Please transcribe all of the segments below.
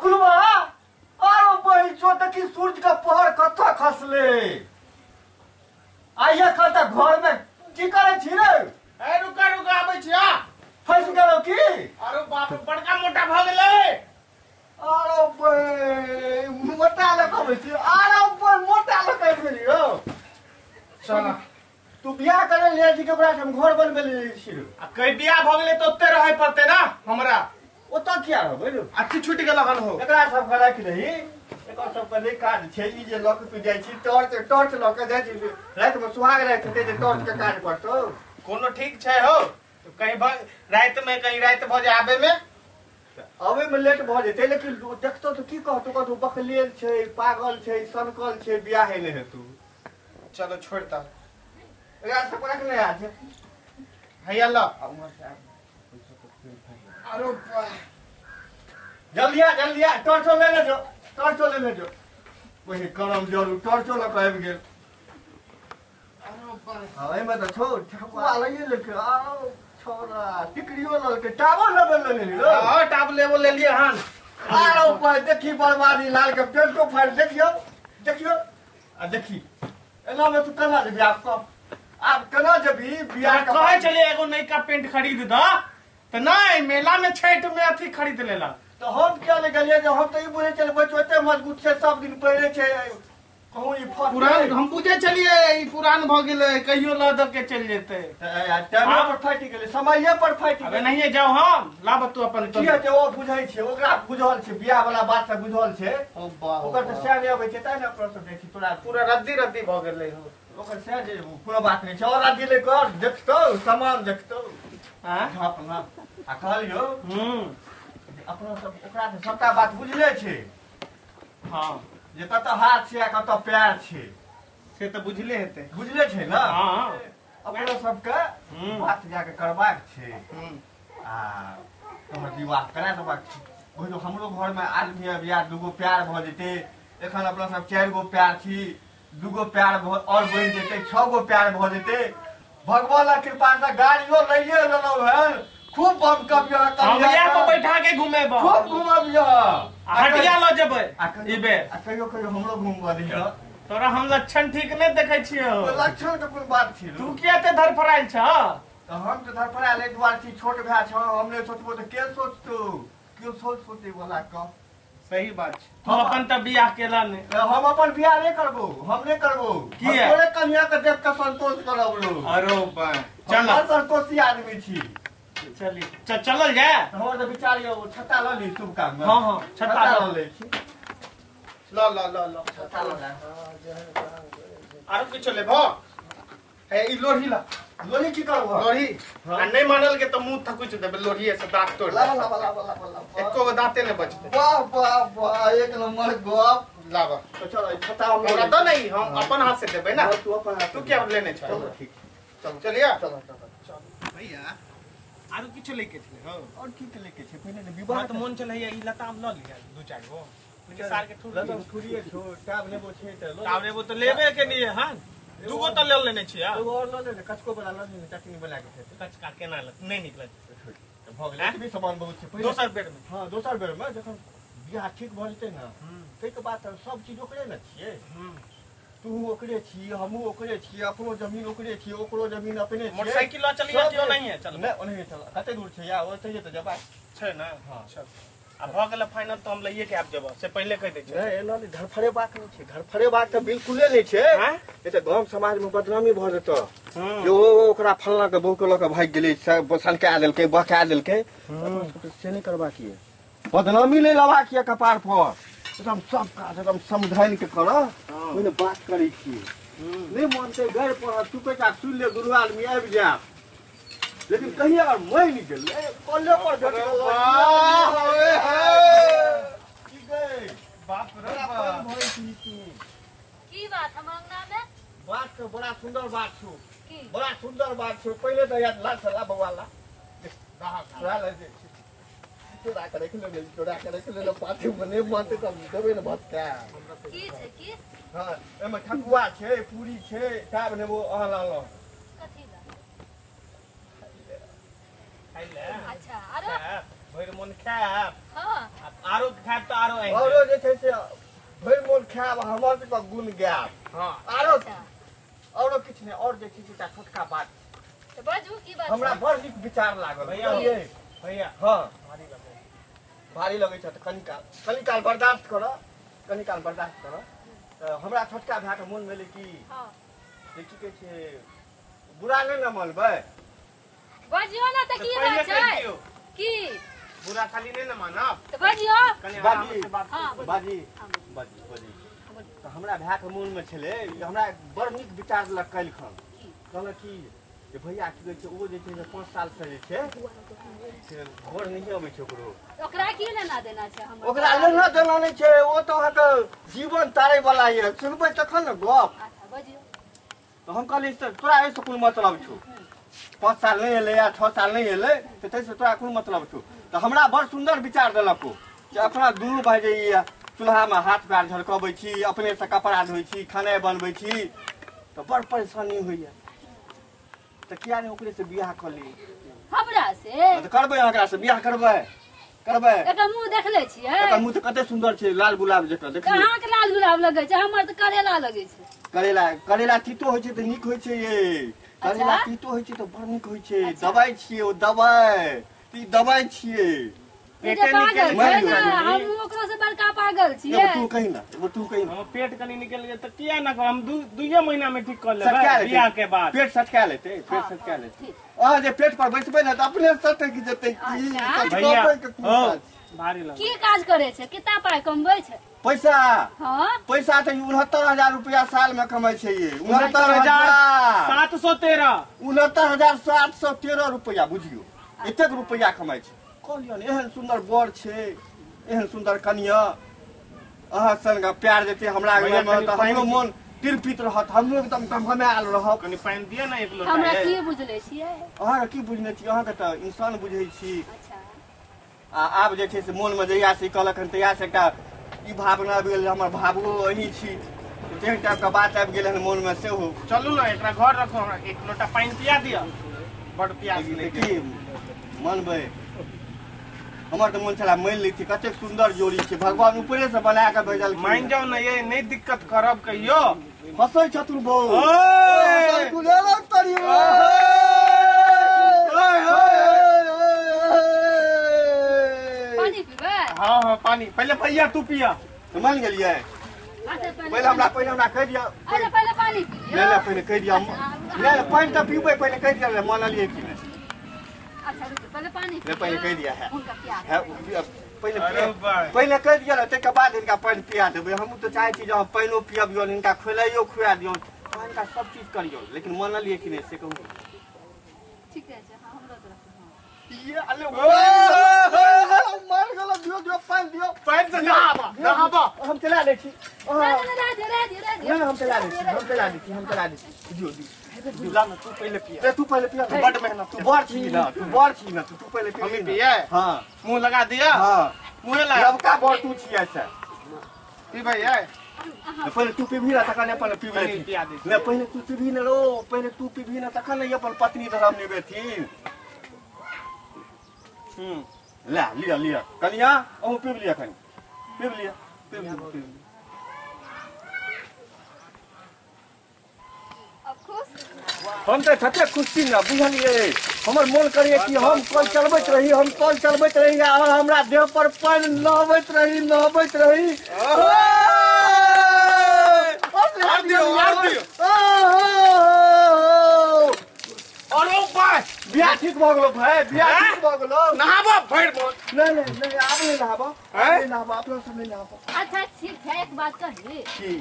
अकुलवा आरो बहिन चो देखी सूरज का पहर कतऽ खसले। आइए कल तक घर में की करे छी रे? ए रुका रुका आबै छी आ। फंस गेलो की? अरे बाप रे, बड़का मोटा भऽ गेलै। अरे बे मोटा लग आबै छी। अरे बे मोटा लग आबि गेली हो। चल तू बियाह करे ले छी के ओकरा से हम घर बनबै ले छी रे? आ कई बियाह भऽ गेलै तऽ ओते रहै पड़तै ना हमरा। ओतऽ किया रहबै रे? अथी छूटि गेल हन हो। एकरा सबके राखि दही, एकर सबके नहि काज छै। ई जे लऽ के तू जाइ छी टॉर्च, टॉर्च लऽ के जाइ छी रातिमे, सुहाग राति हेतै जे टॉर्च के काज पड़तौ? कोनो ठीक छै हो, तो कहीं राति में कहीं राति भऽ जाय आबे में। अबै में लेट भऽ जेतै, लेकिन ओ देखतौ तऽ की कहतौ? कहतौ बकलेल छै, पागल छै, सनकल छै, बियाहे नहि हेतौ। चलो छोड़ ता। एकरा सबके रखने आ छै। हैया ल। आ उम्हर से आब। अरे बा। जल्दी आ, जल्दी आ, टॉर्चो लेने जो, टॉर्चो लेने जो। वही करम जरूर टॉर्चो लऽ कऽ आबि गेल। अरे बा। हाँ, एहिमे तऽ छौ ठकुआ लइए लेलकै। आउ छौड़ा टिकरियो ललकै, टावो लेबे ले लेली रौ। हाँ, टाब लेबो लेलिए हन। आरो पर देखी बर्बादी लाल के पेंटो फाड़ि देखियौ, देखियौ आ देखी एना मे तू केना जेबी आब? कह आब केना जेबी बियाह के? कहै छलियै एगो नयका पेंट खरीद दऽ तऽ नहि, मेला में छठि में अथी खरीद लेलक। तऽ हम किया नहि गेलियै? जे हम तऽ ई बुझै छलियै बच्चो एते मजबूत छै, सब दिन पहिरे छै, कहूँ ई फट पुरान हम बुझै छलियै ई पुरान भऽ गेलै, कहियो लऽ दऽ के चलि जेतै। टाइमे पर फाटि गेलै, समये पर फाटि अबे गेलै। नहिये जाउ, हम लाब तू अपन। की हेतै? ओ बुझै छै, ओकरा बुझल छै, बियाह वाला बात से बुझल छै। ओ बाप, ओकर तऽ सएह नहि अबै छै, तैं ने अपना सब जाइ छी तोरा। पूरा रद्दी रद्दी भऽ गेलै हो। ओकर सएह जे कोनो बात नहि छै, और आदमी ले कर देखतौ, सामान देखतौ। आँ? झाँप ना आ कहलियौ अपना सब ओकरा से सबटा बात बुझले छै। हाँ। जे कतऽ हाथ छै आ कतऽ पैर छै से तऽ बुझले हेतै। बुझले छै ने? हाँ। अपना सबके बात जाके करबाक छै आ तोहर विवाह करा देबाक छै। बुझलो हमरो घरमे आदमी आबि जायत, दूगो प्यार भऽ जेतै। एखन अपना सब चारि गो प्यार छी, दूगो प्यार भऽ आओर बढ़ि जेतै, छओ गो प्यार भऽ जेतै। भगवानक कृपासँ गाड़ियो लैए लेलहुँ हेँ। खूब बम कबियो। हम इएह पर बैठा के घुमेबो। खूब घुमबियो। आ हटिया लऽ जेबै आ कहियो ई बेर। आ कहियो कहियो हमरो घुमबऽ दिअ। तोरा हम लक्षण ठीक नहि देखै छियौ। लक्षण के कोन बात छै? तू किया एते धरफड़ायल छह? तऽ हम तऽ धरफड़ायल एहि दुआरे छी, छोट भाय छौ, हम नहि सोचबो तऽ के सोचतौ? केओ सोच सोचै वाला कह। सही बात छै। तू अपन तऽ बियाह केला नहि। हम अपन बियाह नहि करबो, हम नहि करबो। किया? हम तोरे कन्या के देख के संतोष करब रो। अरो बा, चल। हम संतोषी आदमी छी। चली, चलल जाय। हमर तऽ विचार यऽ ओ छत्ता लऽ ली शुभ काम मे। हाँ, हाँ, छत्ता छत्ता लऽ लऽ लै छी। ल ल ल ल। छत्ता लऽ ले। आरो किछो लेबो? हे ई लोढ़ी ल। लोढ़ी की करबो? लोढ़ी। हाँ। आ नहि मानल के तऽ मुंह थकुच देबै लोढ़िए से, दांत तोड़ लाबा देबै। लाबा लाबा लाबा लाबा। एको गो दांते नहि बचतै। वाह वाह वाह, एक नंबर गप। लाबा। तो चल, ई छत्ता हम हमरा दऽ ने ई, हम अपन हाथ से देबै ना। हाँ, तू अपन हाथ तू से। क्या लेने छ? चलो ठीक, चलो। चलिए। चलो चलो। भैया, आरो किछो लैके छलै हौ? और की के लेके छै? पहिने ने हमरा विवाह तऽ मोन छलै ई लताम लऽ लिअ दू चारि गो, लेकिन सार के ठुर लताम ठुरिए छौ, टाब लेबो छै तऽ लऽ ले। टाब लेबो तऽ लेबे के लिए हन, दूगो तऽ लऽ लेने छियै। एगो और लऽ ले ने, कचको वाला लऽ ले ने, चटनी बना के खेतै। कचका केना लग नहि नीक लगतै। तऽ भऽ गेलै, एतबी सामान बहुत छै। पहिने दोसर बेर में। हँ, दोसर बेर में जखन बियाह ठीक भऽ जेतै ने, ताहिके बाद तऽ सब चीज ओकरे ने छियै। तू ओकरे छी, हमहूँ ओकरे छी, अपनो जमीन ओकरे छी, ओकरो जमीन अपने छियै। मोटरसाइकिल लऽ चलिए कि ओनाहिए चलबै? नहि, ओनाहिए चल, कते दूर छै? या ओतहिए तऽ जेबाक छै ने। हाँ। चल, आ भऽ गेलै फाइनल तऽ हम लइए के आबि जेबऽ, से पहिले कहि दै छियौ। नहि, एना नहि, धड़फड़ेबाक नहि छै, धड़फड़ेबाक तऽ बिल्कुले नहि छै। आँय? नहि तऽ गाम समाज मे बदनामी भऽ जेतौ जे ओ ओकरा फलना के बहू के लऽ कऽ भागि गेलै, सनका देलकै, बहका देलकै। अपना सबके से नहि करबाक ये, बदनामी नहि लेबाक ये कपार पर। एकदम सब काज एकदम समझाइन के करऽ। ओहिने बात करै छियै, नहि मानतै गैर पर चुपे चाप सुनि ले, दुनू आदमी आबि जायब, लेकिन कहीं अगर मानि गेलै कले पर भेट गेलै। वाह, ओए हे। की गै? बाप रे बड़ा बाप। पैघ भऽ छी तू। की बात हम अंगना में? बात तऽ बड़ा सुंदर बात छौ। की? बड़ा सुंदर बात छौ। पहिले तऽ याद ला ला बौआ ला। चोरा ले दे। चोरा के रख ले, चोरा के रख ले, पाछू में नहि मानतै तऽ देबै ने भटका। की छै की? हँ, एहिमे ठकुआ छै, पूरी छै, टाब नेबो अहाँ लानलहुँ। कथी ला? खाइ ले। अच्छा, आरो खायब, भरि मोन खायब। हाँ। आ आरो खायब तऽ आरो आनि औरो जे छै से भरि मोन खायब हमर सबके गुण गायब। हँ। आरो अच्छा। औरो किछु नहि, और जे छै से एकटा छोटका बात। तऽ बाजू, की बात हमरा छै? बड़ नीक विचार लागल। भैया। बुझलियै? भैया। हँ। भारी लगै। भारी लगै छै तऽ कनि काल, कनि काल बर्दाश्त कर, कनि काल बर्दाश्त कर। तऽ हमरा छोटका भायके मोन भेलै कि हँ। जे की कहै छै, बुरा नहि ने मनबै? बजियौ ने तऽ तऽ की पहिले बात कहि छै? दियौ। की? बुरा खाली नहि ने मानब। तऽ बजियौ। कनि बाजी। आराम से बात। हँ, बोलू। बाजी। हँ, बोलू। बाजी, बजै छी। तऽ हमरा भायके मोनमे छलै, हमरा बड़ नीक विचार देलक काल्हिखन। कहलक कि जे भैया, की कहै छै, ओ जे छै से 5 सालसँ जे छै से घर नहि अबै छै ओकरो। ओकरा की लेना देना छै हमर? ओकरा लेना देना नहि छै, ओ तऽ अहाँके जीवन तारै वाला यऽ। सुनबै तखन ने गप। अच्छा, बजियौ। तऽ हम कहलियै, से तोरा एहिसँ कोन मतलब छौ? 5 साल नहि एलै या 6 साल नहि एलै तऽ ताहिसँ तोरा कोन मतलब छौ? तऽ हमरा बड़ सुन्दर विचार देलक ओ जे अपना दुनू भाय जे ई चूल्हामे हाथ पैर झरकबै छी, अपनेसँ कपड़ा धोइ छी, खेनाइ बनबै छी, तऽ बड़ परेशानी होइए, तऽ किया नहि ओकरेसँ बियाह कऽ ली? हमरा से? तऽ करबै, अहाँ बियाह करबै, करबै। एकर मुँह देखले छियै? एकर मुँह तऽ कते सुन्दर छै, लाल गुलाब जकाँ देखियौ। अहाँके लाल गुलाब लगै छै, हमर तऽ करेला लगै छै। करेला, करेला तीतो होइ छै तऽ नीक होइ छै ये। करेला तीतो होइ छै तऽ बड़ नीक होइ छै। दबाइ छियै ओ, दबाइ। तऽ ई दबाइ छियै। ई जे पेटे पागल निकलि छै गेल। ने, हम ओकरो से बड़का पागल छियै। एगो तू कही ना, एगो तू कही ना। हमर पेट कनि निकलि गेल तऽ किया ना हम 2 महीना में ठीक कऽ लेबै सटका लेतै। बियाह के बाद। पेट सटका लेतै, पेट हँ, सटका हँ, लेतै। ठीक। अहाँ जे पेट पर बैसबै ने तऽ अपने सटक जेतै की। अच्छा। भैया सटकबै के कोन ओ काज? भारी लग। की काज करै छै? कितना पाइ कमबै छै? पैसा? हँ। पैसा तऽ 69,000 रुपया साल में कमाइ छै ये। 69 हजार 713। 69,713 रुपया, बुझियौ, एतेक रुपया कमाइ छै। कहलियनि, एहन सुन्दर बर छै, एहन सुन्दर कनिया, अहाँ संग प्यार जेतै हमरा भैया, अङ्गनामे कनि तऽ पानि हमरो मोन तिरपित रहत, हमरो एकदम गमगमायल रहब। कनि पानि दिअ ने एक लोटा। हमरा ये। की बुझले छियै? अहाँके की बुझने छी? अहाँके तऽ इंसान बुझै छी। अच्छा। आ आब जे छै से मोनमे जहिया से ई कहलक हन तहिया से एकटा ई भावना आबि गेल जे हमर भावो अहीं छी। तेहन टाइपके बात आबि गेल हन मोनमे सेहो। चलू ने, एकरा घर रखू, हमरा एक लोटा पानि पिया दिअ, बड प्यास लागि गेल। की मनबै? हमर तऽ मोन छला मानि लैती। कतेक सुन्दर जोड़ी छै, भगवान ऊपरे से बना कऽ भेजलखिन। मानि जाउ ने ये, नहि दिक्कत करब कहियो। हँसै छथुन बौ। ओए! पानी पीबै? हँ हँ, पानी पहिले। भैया, तू पिया। मानि गेलियै? अच्छा, पहिले हमरा, पहिले हमरा कहि दिअ। अच्छा, पहिले पानी पी नहि लिअ। नहि, पहिले कहि दिअ। नहि नहि, पानि तऽ पीबै, पहिले कहि दिअ ने, मानलियै कि नहि? अच्छा रुकू, पहिले पानी पी नहि, पहिले कहि दिअ। है हुनका प्यास। है, पहिले। अरे बाय। पहिले कहि दिअ ने, ताहिके बाद हिनका पानि पिया देबै। हमहूँ तऽ चाहै छी जे अहाँ पानिओ पियबियौन, हिनका खुआइयो खुआ दियौन, अहाँ हिनका सब चीज करियौन, लेकिन मानलियै कि नहि से कहू। ठीके छै, हँ, हमरो तरफ से हँ। ये अले, मर गेलो। दियौ, दियौ, पानि दियौ। पानि से नहाबा, नहाबा। हम चला लै छी। नहि नहि, रहऽ दियौ, रहऽ दियौ, रहऽ दियौ। नहि, हम चला लै छी, हम चला लै छी, हम चला लै छी। दियौ, दियौ। ला ने, तू पहिले पिया। ए, तू पहिले पिया ने। बड मेहनत। तू बड़ छी ने, तू बड़ छी ने, तू पहिले पी। हमी पियै? हाँ। मुंह लगा दिया। हाँ। मुंह लगा। लबका बड़ तू छियै से। पीबै ये? पहिले तू पीबही ने तखन अपन पीबै। कनि पिया दै छी। नहि, पहिले तू पीबही ने रो, पहिले तू पीबही ने तखन ने ई अपन पत्नी धर्म निभेथिन। हूँ। ले लिअ, लिअ कनिया, अहूँ पीब लिअ, कनि पीब लिअ, पीब लिअ, पीब लिअ। अब खुश? हम तऽ तते खुश छी ने, बुझलियै? हमर मोन करैए कि हम कल चलबैत रही, हम कल चलबैत रही और हमरा देह पर पानि नहबैत रही, नहबैत रही। आर दियौ, आर दियौ। अरे बाय। बियाह ठीक भऽ गेलो भाय, बियाह ठीक भऽ गेलो। नहाबा भरि मोन। नहि नहि नहि, आब नहि नहाबऽ, आब नहि नहाबऽ, अपना सब नहि नहाबऽ। अच्छा, ठीक छै। एक बात कही? की?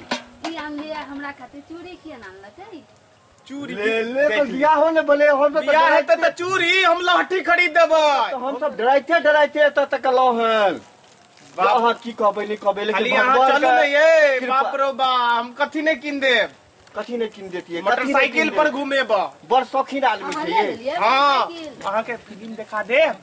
की आनलियै हमरा खातिर? चूड़ी किया आनलकै? चूड़ी। ले ले तऽ बियाह हो ने भले, हम सब बियाह हेतै तऽ चूड़ी, हम लहठी खरीद देबै। हम सब डराइते डराइते एतऽ तक एलहुँ हन। बाप। अहाँ की कहबै, नहि कहबै, खाली लेकिन अहाँ भगवान चलू के ने ये। कृपा- बाप रो बा, हम कथी नहि कीन देब। कथी नहि कीन देतियै? मोटरसाइकिल पर घुमेब। बड़ शौकीन आदमी अहाँ छै ले ये। लेलियै हँ। मोटरसाइकिल? अहाँके फिल्म देखा देब,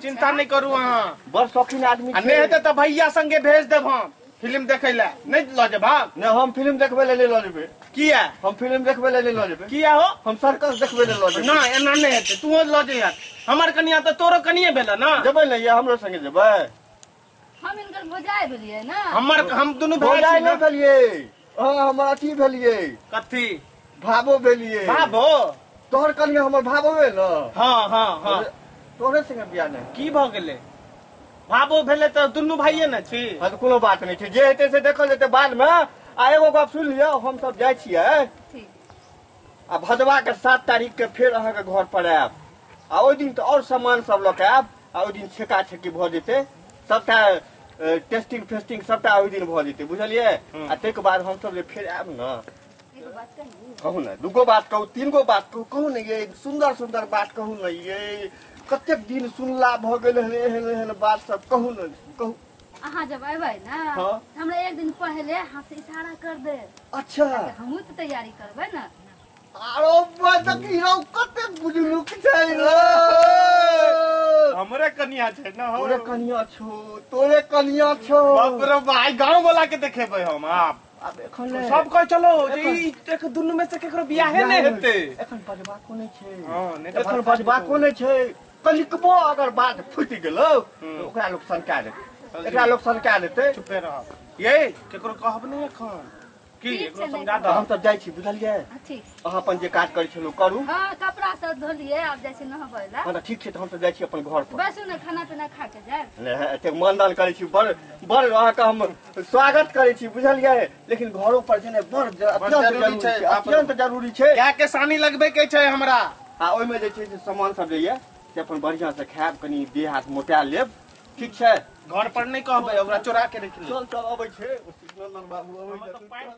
चिंता नहि करू अहाँ। बड़ शौकीन आदमी आ छै। नहि हेतै तऽ भैया संगे भेज देब हम फिल्म देखै लए। नहि लऽ जेबहक? नहि, हम फिल्म देखबै लए नहि लऽ जेबै। किया? हम फिल्म देखबै लए नहि लऽ जेबै। किया हो? हम सर्कस देखबै लए लऽ जेबै। ना, एना नहि हेतै, तूहो लऽ जइहक। हमर कनिया तऽ तोरो कनिये भेल ने। जेबै ने ये? हमरो संगे जेबै? हम हम हिनकर भौजाइ भेलियै ने। हमर हम दुनू भाय भौजाइ छी नहि ने। भेलियै हँ, हमर अथी भेलियै। कथी? भाबो भेलियै। भाबो? तोहर कनिया हमर भाबो भेल ने। हँ हँ हँ। तोहरे संगे बियाह नहि। की भऽ गेलै? भाबो भेलै तऽ दुनू भाइये ने छी। हँ, तऽ कोनो बात नहि छै, जे हेतै से देखल जेतै बादमे। आ एगो गप सुनि लिअ, हमसब जाइ छियै। ठीक। आ भदवाके 7 तारीखके फेर अहाँके घर पर आयब, आ ओहि दिन तऽ आओर सामान सब लऽ कऽ आयब, आ ओहि दिन छेका छेकी भऽ जेतै सबटा, टेस्टिंग फेस्टिंग सबटा ओहि दिन भऽ जेतै, बुझलियै? आ ताहिके बाद हमसब जे फेर आयब ने। एगो बात कही? कहू ने, दूगो बात कहू, तीन गो बात कहू, कहू ने ये, सुंदर सुंदर बात कहू ने ये, कतेक दिन सुनला भऽ गेल हन एहन एहन बात सब, कहू ने, कहू। अहाँ जब अयबै ने, हाँ। तऽ हमरा एक दिन पहले हाथ से इशारा कर दे। अच्छा। हमहूँ तऽ तैयारी करबै ने। आरो देखी रौ, कतेक बुझलुक छै रे। हमरे कनिया छै ने हौ। तोरे कनिया छौ, तोरे कनिया छौ। बाप रे भाई, गाँव वाला के देखेबै हम आब। आब एखन नहि। सब कहै चलो जे ई एक दुनू में से केकरो बियाहे नहि हेतै। एखन बजबाको नहि छै। हँ, नहि तऽ एखन भड़का बजबाको नहि छै। कनिकबो अगर बात फुटि गेलौ तऽ ओकरा लोक सनका देतै, एकरा लोक सनका देतै। चुपे रहब ये, केकरो कहब नहि एखन। की ठीक एकरो छै, समझा तऽ दह। हमसब जाइ छी, बुझलियै? हँ, ठीक। अहाँ अपन जे काज करै छलहुँ करू। हँ, कपड़ा सब धोलियै, आब जाइ छी नहबै लए। हँ, तऽ ठीक छै, तऽ हमसब जाइ छी अपन घर पर। बैसू ने, खाना पीना खा के जायब। नहि, एतेक मानदान करै छी, बड़ बड़ अहाँके हम स्वागत करै छी, बुझलियै? लेकिन घरो पर जेनाइ बड़ अत्यंत जरूरी जरूरी छै, छै, बाप रे। अत्यंत जरूरी छै। गाय के सानी लगबै के छै हमरा। आ ओहिमे जे छै से सामान सब जे यऽ से अपन बढ़िआँ से खायब, कनि देह हाथ मोटा लेब, ठीक छै? घर पर नहि कहबै, ओकरा चोरा के रखि लेब। चल चल, अबै छै ओ, शिवनंदन बाबू अबै हमर तऽ छथिन। पैंट